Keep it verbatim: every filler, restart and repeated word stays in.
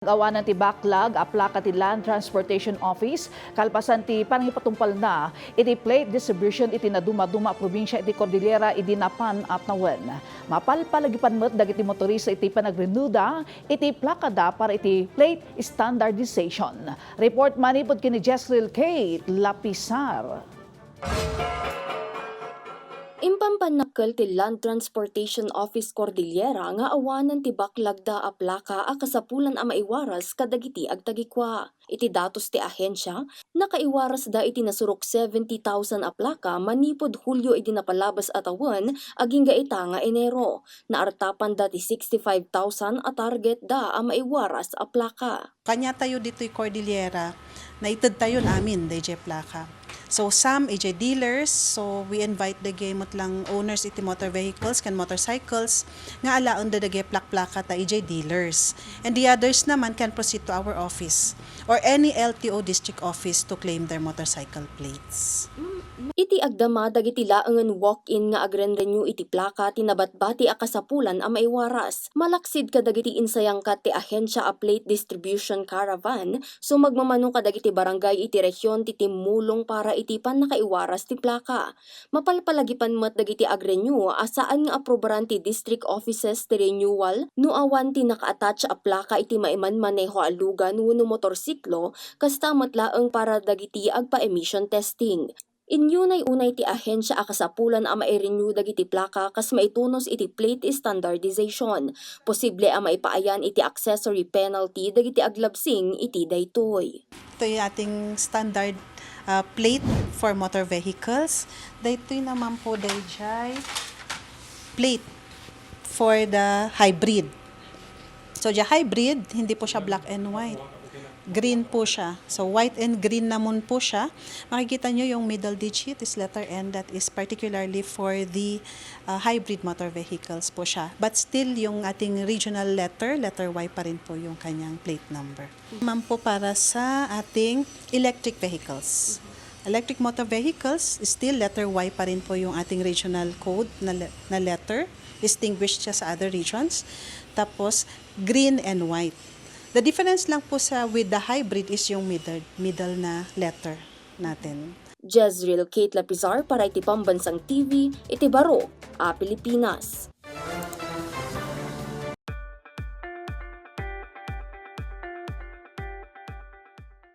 Awanan ti baklag a plaka ti Land Transportation Office kalpasan ti pannakipatungpalna iti plate distribution iti nadumaduma a probinsia iti Cordillera idi napan a tawen. Mapalpalagipan met dagiti motorista iti panagrenuda iti plakada para iti plate standardization. Report manipud ken ni Jezreel Kate Lapisar. Impampannakkel ti Land Transportation Office Cordillera nga awanan ti baklagda a plaka a kasapulan a maiwaras kadagiti agtagikua. Iti datos ti ahensia, nakaiwarasda iti nasurok seventy thousand a plaka manipud Hulio idi napalabas a tawen agingga ita nga Enero. Naartapanda ti sixty-five thousand a targetda a maiwaras a plaka. Kaniatayo ditoy Cordillera, naitedtayon amin dayjay plaka. So, some ijay dealers, so we invite dagiti met lang owners iti motor vehicles ken motorcycles nga alaenda dagiti plakplaka ta ijay dealers. And the others naman can proceed to our office or any L T O district office to claim their motorcycle plates. Iti agdama dagiti laengen walk-in nga agrenrenew iti plaka ti nabatbati a kasapulan a maiwaras. Malaksid kadagiti insayangkat ti ahensia a plate distribution caravan, sumagmamano kadagiti barangay iti rehiyon ti timmulong para iti pannakaiwaras ti plaka. Mapalpalagipan met dagiti agrenew a saan nga aprobaran ti district offices ti renewal no awan ti naka-attach a plaka iti maimanmaneho a lugan wenno motorsiklo, kasta met laeng para dagiti agpa-emission testing. Inyunay-unay ti ahensia a kasapulan a mairenew dagiti plaka kas maitunos iti plate standardization. Posible a maipaayan iti accessory penalty dagiti aglabsing iti daytoy. Ito'y ating standard, ah, plate for motor vehicles. Daytoy naman po, dayjay plate for the hybrid. So, the hybrid, hindi po siya black and white. Green po siya. So, white and green naman po siya. Makikita nyo yung middle digit is letter N, that is particularly for the, uh, hybrid motor vehicles po siya. But still, yung ating regional letter, letter Y pa rin po yung kanyang plate number. Naman po para sa ating electric vehicles. Electric motor vehicles, still letter Y pa rin po yung ating regional code na le-, na letter. Distinguished siya sa other regions. Tapos, green and white. The difference lang po sa with the hybrid is yung middle, middle na letter natin. Jezreel Kate Lapizar para iti Pambansang T V, iti baro a Pilipinas.